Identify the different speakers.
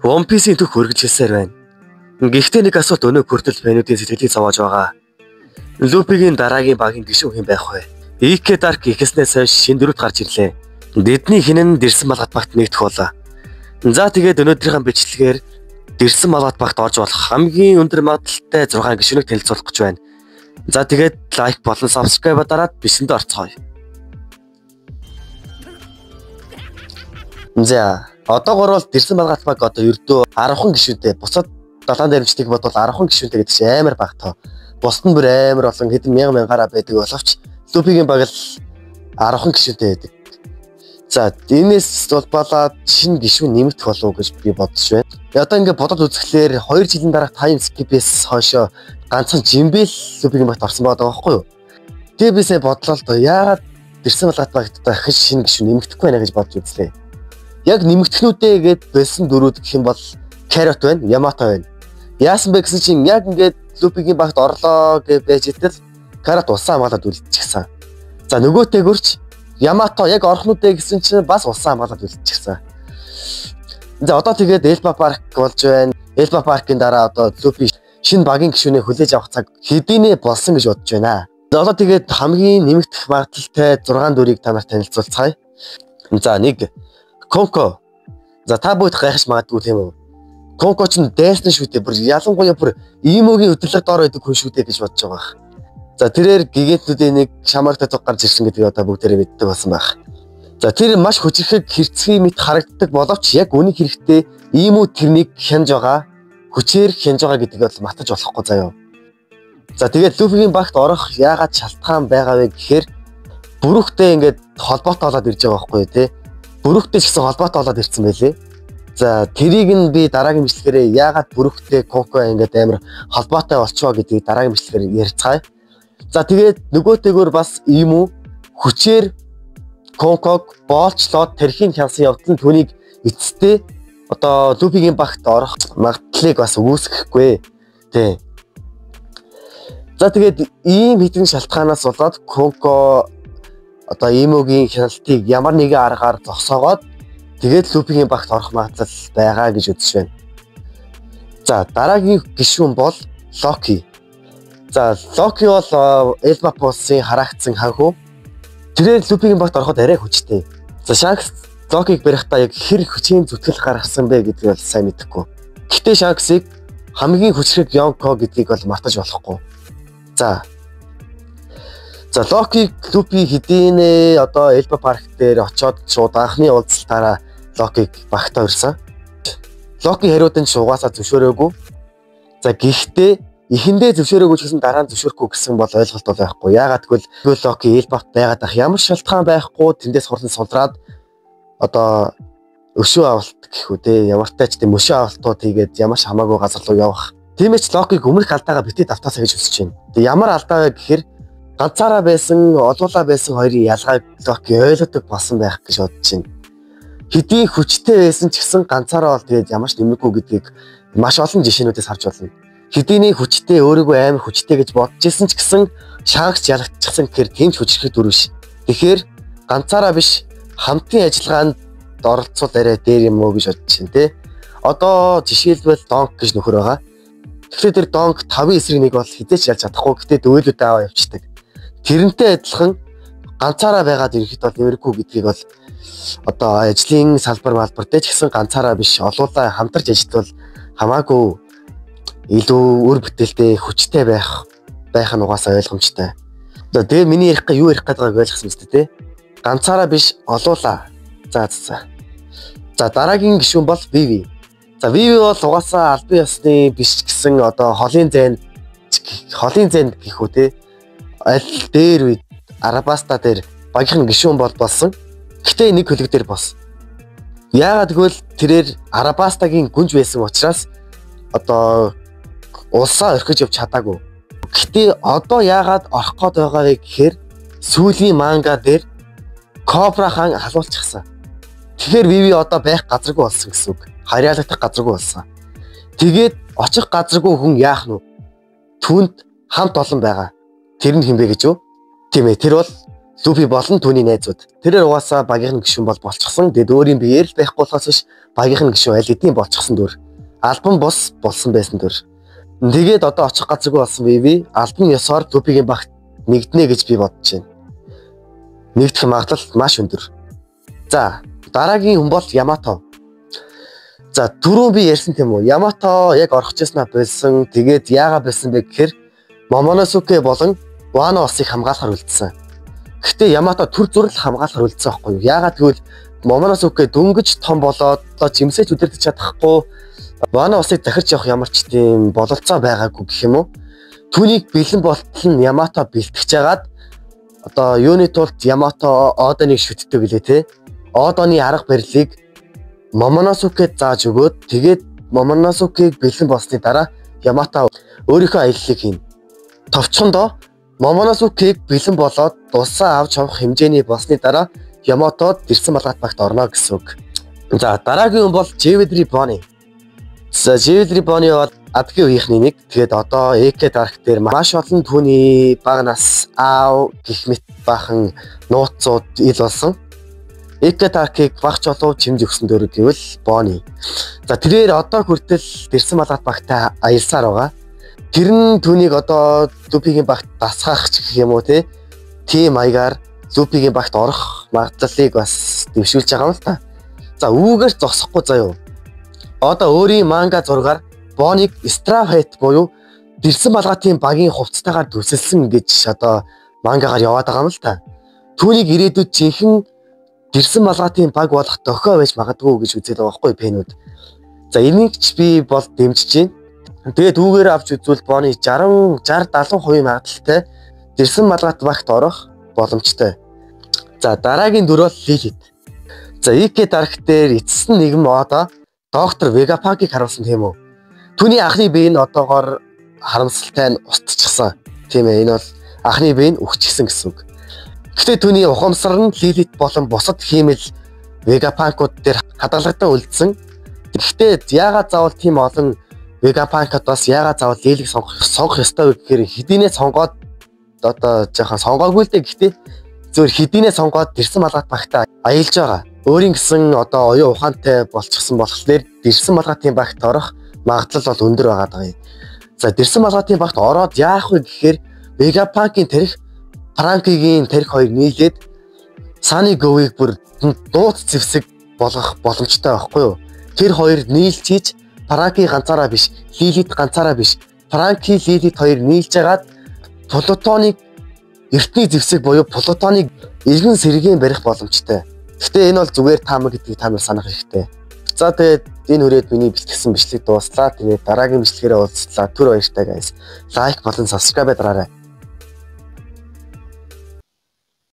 Speaker 1: One Piece-ийн түүх үргэлжилсээр байна. Гэхдээ нэг асуулт өнөө хүртэл фэнүүдийн сэтгэлийг зовоож байгаа. Лупигийн дараагийн багийн гишүүн хэн байх вэ? Ike Dark ихэснээс хойш шинэ дөрөвт гарч ирлээ. Тэдний хинэн дэрсэн малгат багт нэгдэх болоо. За тэгээд өнөөдрийнхөө бичлэгээр дэрсэн малгат багт орж болох хамгийн өндөр магадлалтай 6 гишүүнийг танилцуулах гэж байна. За тэгээд лайк болон subscribe дараад бичлэгэнд орцгоё. За одоогор бол дэрсэн малгат баг одоо ердөө 10 гишүүнтэй, бусад долоон дээрэмчдийг бодвол 10 гишүүнтэй гэдэг чинь амар бага тоо. Бусд нь бүр амар олон хэдэн мянга мянгаараа байдаг боловч Лупигийн баг л 10 гишүүнтэй байдаг. За энэс улбалаад шинэ гишүүн нэмэгдэх болов уу гэж би бодож байна. Одоо ингээд бодоод үзэхлээр 2 жилийн дараа time skip-ээс хойшоо ганцхан Жимбэл Лупигийн багт орсон байгаа байхгүй юу? Тэгээ би сая бодлоо л доо, яагаад дэрсэн малгат багт дахиж шинэ гишүүн нэмэгдэхгүй байна гэж бодож үзлээ. Яг нэмэгдэхнүүдээ гээд болсон дөрүүд гэх юм бол Carrot байна, Yamato байна. Яасан бэ гэсэн чинь яг ингээд Лупигийн багт орлоо гэж байж итэл Carrot улсаа хамгаалаад үлдчихсэн. За нөгөөтэйгөрч Yamato яг орохнуудээ гэсэн чинь бас улсаа хамгаалаад үлдчихсэн. За одоо тэгээд Элба парк болж байна. Элба паркын дараа одоо Лупи шинэ багийн гишүүнээ хүлээж авах цаг хэдийнэ болсон гэж бодож байна. За одоо тэгээд хамгийн нэмэгдэх магадлалтай 6 дүрийг та нарт танилцуулцгаая. За 1 Конко. За та бүгд гайхаж магадгүй тийм үү? Конко ч дайсан шүү дээ. Бүр ялангуяа бүр Имогийн хөдөлгөөн доор байдаг хүн шүү дээ гэж бодож байгаа. За тэрээр гигантүүдийн нэг шамаартай цуг гарч ирсэн гэдгийг одоо бүгдээрээ мэддэг болсон байх. За тэр маш хүчирхэг хэрцгий мэт харагддаг боловч яг үнэн хэрэгтээ Имо тэрнийг хянаж байгаа, хүчээр хянаж байгаа гэдгийг бол мартаж болохгүй заяа. За тэгээд Луфигийн багт орох яагаад шалтгаан байгаа вэ гэхээр бүрүүхтэй ингээд холбоотой болоод ирж байгаа байхгүй тий. Бүрүүхтэй ч гэсэн холбоотой болоод ирсэн байлээ. За тэрийг нь би дараагийн бичлэгээрээ яагаад бүрүүхтэй Коко ингээд амар холбоотой болчихоо гэдгийг дараагийн бичлэгээр ярьцгаая. За тэгээд нөгөөтэйгөр бас ийм үү хүчээр Конког боолчлоод тархийн хянсан явдал нь түүнийг эцэстээ одоо Лупигийн багт орох магадлалыг бас үүсгэхгүй. Тэ. За тэгээд ийм хэдэн шалтгаанаас болоод Конко одоо Имогийн хяналтыг ямар нэгэн аргаар зогсоогоод тэгээд Лупигийн багт орох магадлал байгаа гэж үзэж байна. За дараагийн гишүүн бол Локи. За Локи бол Элба улсын хараагдсан ханхүү. Тэрээр Лупигийн багт ороход арай хүчтэй. За Шанкс Локиг барихтаа яг хэр хүчийн зүтгэл гаргасан бэ гэдгийг бол сайн мэдэхгүй. Гэхдээ Шанксыг хамгийн хүчрэг Йонко гэдгийг бол мартаж болохгүй. За Локи Лупи хэдийнэ одоо Элба парк дээр очиод шууд анхны уулзалтаараа Локиг багтаа урьсан. Локи хариуд нь угаасаа зөвшөөрөөгүй. За гэхдээ эхэндээ зөвшөөрөөгүй ч гэсэн дараа нь зөвшөөрөхгүй гэсэн бол ойлголт бол байхгүй. Яагаад гэвэл Локи Элбавт байгаад ах ямар шалтгаан байхгүй тэндээс хурдан сулраад одоо өшөө авалт гэх үү те ямартай ч тийм өшөө авалтууд хийгээд ямар ч хамаагүй газар руу явах. Тиймээс Локиг өмнөх алдаага битгий давтаасаа гэж хүсэж байна. Тэгээ ямар алдаа вэ гэхээр ганцаараа байсан, олуулаа байсан хоёрын ялгааг Локи ойлгодог болсон байх гэж бодож байна. Хэдий хүчтэй байсан ч гэсэн ганцаараа бол тэгээд ямар ч нэмэггүй гэдгийг маш олон жишээнүүдээс харж байна. Хэдийний хүчтэй өөрийгөө амар хүчтэй гэж бодож исэн ч гэсэн Шанкс ялагдчихсан гэхээр тийм ч хүчрхэг дүр биш. Тэгэхээр ганцаараа биш хамтын ажиллагаанд оролцвол арай дээр юм уу гэж бодож байна те. Одоо жишээлбэл Донк гэж нөхөр байгаа. Тэгэхээр тэр Донк 5-ын эсрэг нэг бол хизээч ялж чадахгүй. Гэтэ дөөлөдөө аваа явчихдаг. Тэрнтэй адилхан ганцаараа байгаад ирэхэд бол нэмэргүй гэдгийг бол одоо ажлын салбар малбар дээр ч гэсэн ганцаараа биш олуулаа хамтарч ажиллавал хамаагүй илүү үр бүтээлтэй хүчтэй байх нь угаасаа ойлгомжтой. За тэгээ миний ярих га юу ярих гээд байгааг ойлгосон мэт те. Ганцаараа биш олуулаа. За за. За дараагийн гишүүн бол Виви. За Виви бол угаасаа албан ёсны биш гэсэн одоо холын зайд гэх үү те. Аль дээр үед Арабаста дээр багийнхан гишүүн бол болсон. Гэтэ нэг хөлөг дээр бос. Яагаад гэвэл тэрээр Арабастагийн гүнж байсан учраас одоо улсаа орхиж явж чадаагүй. Гэтэ одоо яагаад орох гээд байгаа вэ гэхээр сүүлийн манга дээр Кобра хаан халуулчихсан. Тэгэхээр Виви одоо байх газаргүй болсон гэсэн үг. Харьяалагдах газаргүй болсон. Тэгээд очих газаргүй хүн яах нь вэ? Түүнд хамт олон байгаа. Тэр нь хэн бэ гэж юу? Тийм ээ, тэр бол Луфи болон түүний найзууд. Тэрээр угаасаа багийнх нь гишүүн бол болчихсон. Тэгэд өөрийн биеэр л байхгүй болохоос биш багийнх нь гишүүн аль хэдийн болчихсон дүр. Албан бус болсон байсан дүр. Тэгээд одоо очих газаргүй болсон Виви албан ёсоор Луфигийн багт нэгднэ гэж би бодож байна. Нэгдэх магадлал маш өндөр. За, дараагийн хүн бол Ямато. За, түрүүн би ярьсан тийм үү? Ямато яг орох гэжснаа болсон. Тэгээд яагаад болсон бэ гэхээр Момоносуке болон Вано улсыг хамгаалахар үлдсэн. Гэхдээ Ямато төр зүрэл хамгаалахар үлдсэн байхгүй юу? Яагаад гэвэл Момоносуке дөнгөж том болоод одоо жимсэж үдирдэж чадахгүй, Вано улсыг захирч явах ямар ч тийм бололцоо байгаагүй гэх юм уу? Түүнийг бэлэн болтол нь Ямато бэлтгэж хагаад одоо юуны тулд Ямато Оданыг шүтдэг гэлээ те. Оданы арга барилыг Момоносукед зааж өгөөд тэгээд Момоносукег бэлэн болсны дараа Ямато өөрийнхөө аяллыг хийнэ. Товчхондоо Момоносукег бэлэн болоод улсаа авч явах хэмжээний болсны дараа Ямато дэрсэн балгаат багт орно гэсэн үг. За, дараагийн хүн бол Jewelry Bonnie. За, Jewelry Bonnie бол Адгийн үеийнхний нэг. Тэгээд одоо Egghead Arc дээр маш олон түүний бага нас аав гэх мэт бахан нууцууд ил болсон. Egghead Arc-ыг багч болов чимж өгсөн дөрөв гэвэл Bonnie. За, тэрээр одоо хүртэл дэрсэн балгаат багтай аялсаар байгаа. Тэр нь түүнийг одоо Луфигийн багт дасгаах ч гэх юм уу те. Тийм маягаар Луфигийн багт орох магадлалыг бас дэвшүүлж байгаа юм л та. За, үүгээр зогсохгүй заяа. Одоо өөрийн манга зургаар Боныг Straw Hat буюу дэрсэн балгаатын багийн хувцастайгаар төсөлсөн гэж одоо мангагаар яваад байгаа юм л та. Түүнийг ирээдүйд жинхэнэ дэрсэн балгаатын баг болох дохио байж магадгүй гэж үзээд байгаа байхгүй пенүүд. За, энийг ч би бол дэмжиж байна. Тэгээд үүгээр авч үзвэл Боны 60 60 70% магадлалтай дэрсэн балгаат багт орох боломжтой. За, дараагийн дүр бол Лилит. За, Egghead Arc дээр эцэс нь нэгэн одоо доктор Вегапанкийг харуулсан тийм үү? Түүний анхны бие нь одоогоор харамсалтай нь устчихсан. Тийм ээ, энэ бол анхны бие нь үхчихсэн гэсэн үг. Гэхдээ түүний ухамсар нь Лилит болон бусад хиймэл Вегапанкууд дээр хадгалагдсан үлдсэн. Гэхдээ яагаад заавал тийм олон Вегапанкуудаас яагаад заавал Лилийг сонгох ёстой вэ гэхээр хэдийнэ сонгоод одоо жоохон сонгоогүй л дээ. Гэхдээ зөвхөн хэдийнэ сонгоод дэрсэн балгаат багтаа аялж байгаа. Өөрийн гэсэн одоо оюун ухаантай болчихсон болохоор дэрсэн балгаатын багт орох магадлал бол өндөр байгаа даа. За, дэрсэн балгаатын багт ороод яах вэ гэхээр Вегапанкийн тарих, Франкигийн тарих хоёр нийлээд Саны Говийг бүр нууц зэвсэг болгох боломжтой байхгүй юу? Тэр хоёр нийлж Франки ганцаараа биш, Лилит ганцаараа биш. Франки, Лилит хоёр нийлж хагаад Плутоныг эртний зэвсэг буюу Плутоныг эргэн сэргээн барих боломжтой. Гэхдээ энэ бол зүгээр таамаг гэдгийг та нар санах хэрэгтэй. За, тэгээд энэ хүрээд миний бэлтгэсэн бичлэг дууслаа. Тэгээд дараагийн бичлэгээрээ уулзлаа. Түр баяртай guys. Like болон subscribe дараарай.